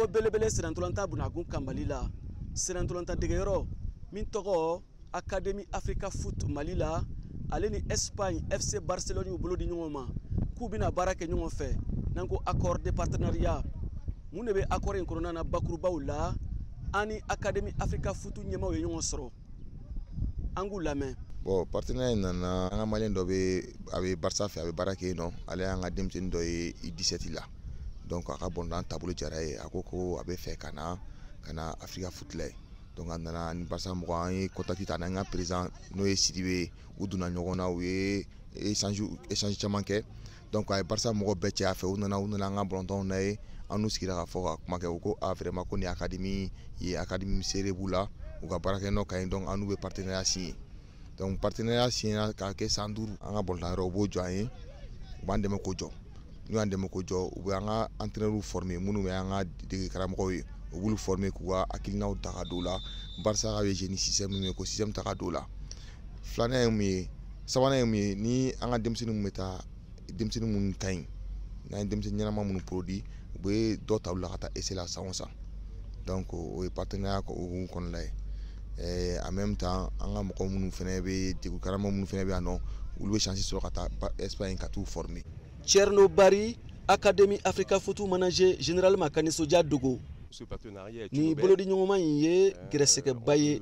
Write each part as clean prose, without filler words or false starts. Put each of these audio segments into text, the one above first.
Ko belebele sennantolatan bunakun kan Mali la, sennantolatan degeyɔrɔ min tɔgɔ Académie Africa Foot Mali la, ale ni Espagne FC Barcelone y'u bolo di ɲɔgɔn ma k'u bɛna baara kɛ ɲɔgɔn fɛ n'an ko accord de partenariat. Mun de bɛ accord in kɔnɔna na bakurubaw la? An ni Académie Africa Foot ɲɛmaaw ye ɲɔgɔn sɔrɔ, an k'u lamɛn. Bon, partenaire in nana, an ka malien dɔ bɛ, a bɛ Barça fɛ, a bɛ baara kɛ yen nɔ. Ale y'an ka denmisɛnnin dɔ ye U17 la, donc a ka bɔntan taabolo jara ye, a ko ko a bɛ fɛ ka na Africa Foot la yen. Donc a nana ni Barça mɔgɔ, an ye contact ta n'an ka président, n'o ye Sidibe ye. U donna ɲɔgɔn na, u ye échange caman kɛ. Donc a ye Barça mɔgɔ bɛɛ cɛ a fɛ, u nana an ka balontanw na ye. An n'u sigira ka fɔ, ka kuma kɛ. U ko a vraiment ko nin académie ye académie seere b'u la, u ka baarakɛnɔ ka ɲi. Donc an n'u bɛ partenariat signé. Donc partenariat signé k'a kɛ san 5. An ka balontan yɔrɔ, u b'o jɔ an ye, u b'an dɛmɛ k'o jɔ. N'u y'an dɛmɛ k'o jɔ, u bɛ an ka entraîneur former, minnu bɛ an ka dege karamɔgɔw ye, u b'olu former k'u ka hakilinaw ta ka don u la. Barça bɛ jouer ni système min ye, ko système ta ka don o la. Filanan ye mun ye? Sabanan ye mun ye? Ni an ka denmisɛnnin minnu bɛ taa, denmisɛnnin minnu ka ɲi, n'an ye denmisɛnnin ɲɛnama minnu produit, u bɛ dɔ ta olu la ka taa essai la san o san. Donc o ye partenariat hukumu kɔnɔna ye. En même temps, an ka mɔgɔ minnu fana bɛ dege karamɔgɔ minnu fana bɛ yan nɔ, olu bɛ chance sɔrɔ ka taa Espagne ka t'u former. Thierno Barry, Académie Africa Foot manager général ma ka nisɔndiya dogo. Nin bolodiɲɔgɔnma in ye gɛrɛsɛgɛba ye.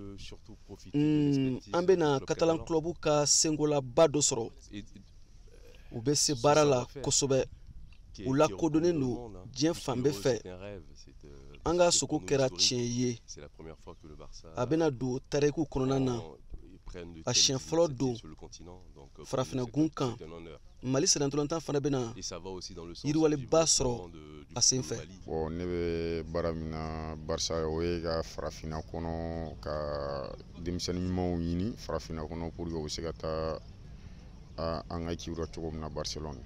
An bɛna Catalan Club ka senkolaba dɔ sɔrɔ. U bɛ se baara la kosɛbɛ, u lakodɔnnen don diɲɛ fan bɛɛ fɛ. An ka sogo kɛra tiɲɛ ye, a bɛna don tariku kɔnɔna na. A siɲɛ fɔlɔ don farafinna gun kan, Mali sennantolatan fana bɛna yiriwaliba sɔrɔ a sen fɛ. Bon, ne bɛ baara min na Barça, o ye ka farafinna kɔnɔ ka denmisɛnnin ɲumanw ɲini farafinna kɔnɔ pour que u bɛ se ka taa an ka équipe la cogo min na Barcelone.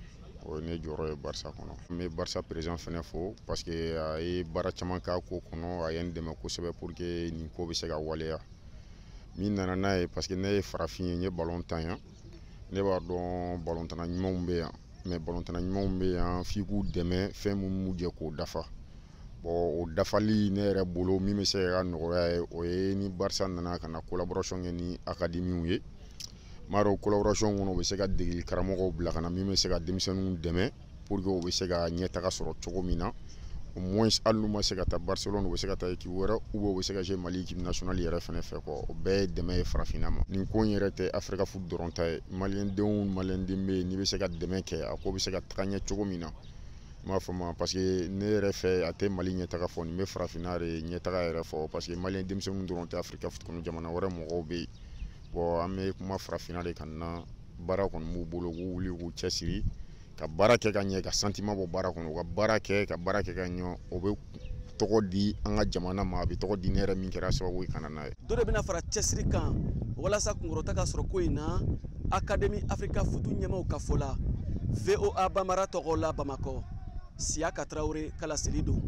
O ye ne jɔyɔrɔ ye Barça kɔnɔ. N bɛ Barça président fɛnɛ fo parce que a ye baara caman k'a ko kɔnɔ, a ye n dɛmɛ kosɛbɛ pour que nin ko bɛ se ka waleya. Min nana n'a ye, parce que ne ye farafin ye, n ye ballon tan yan, ne b'a dɔn ballon tanna ɲumanw bɛ yan, mais ballon tanna ɲumanw bɛ yan, f'i k'u dɛmɛ fɛn min b'u jɛ k'o dafa. Bon, o dafali, ne yɛrɛ bolo, min bɛ se ka nɔgɔya ye, o ye ni Barça nana ka na collaboration kɛ ni académie ye. N b'a dɔn collaboration kɔnɔ, u bɛ se ka degeli karamɔgɔw bila ka na min bɛ se ka denmisɛnninw dɛmɛ pour que u bɛ se ka ɲɛtaga sɔrɔ cogo min na. Au moins, hali n'u ma se ka taa Barcelone, u bɛ se ka taa équipe wɛrɛ ou bien u bɛ se ka jouer Mali équipe nationale yɛrɛ fɛnɛ fɛ quoi. O bɛɛ ye dɛmɛ ye farafinna ma. Nin ko in yɛrɛ tɛ Africa Foot dɔrɔn ta ye. Maliyɛn denw, maliyɛn den bɛ yen, n'i bɛ se ka dɛmɛ kɛ, a ko bɛ se ka taga ɲɛ cogo min na, n b'a fɔ ma, parce que ne yɛrɛ fɛ, a tɛ Mali ɲɛtaga fɔ, nin bɛ farafinna de ɲɛtaga yɛrɛ fɔ, parce que maliyɛn denmisɛnninw dɔrɔn tɛ Africa Foot kɔnɔ, jamana wɛrɛ mɔgɔw bɛ yen. Bon, an bɛ kuma farafinna de kan na. Baara kɔni b'u bolo, k'u wuli k'u cɛsiri ka baara kɛ ka ɲɛ, ka sentiment bɔ baara kɔnɔ, u ka baara kɛ, ka baara kɛ ka ɲɛ. O bɛ tɔgɔ di an ka jamana ma, a bɛ tɔgɔ di ne yɛrɛ min kɛra sababu ye ka na n'a ye. Dɔ de bɛna fara cɛsiri kan walasa kunkɔrɔta ka sɔrɔ ko in na, Académie Africa Foot ɲɛmaaw ka fɔ la. VOA Bambara tɔgɔ la, Bamakɔ, Siyaka Tarawele ka laseli don.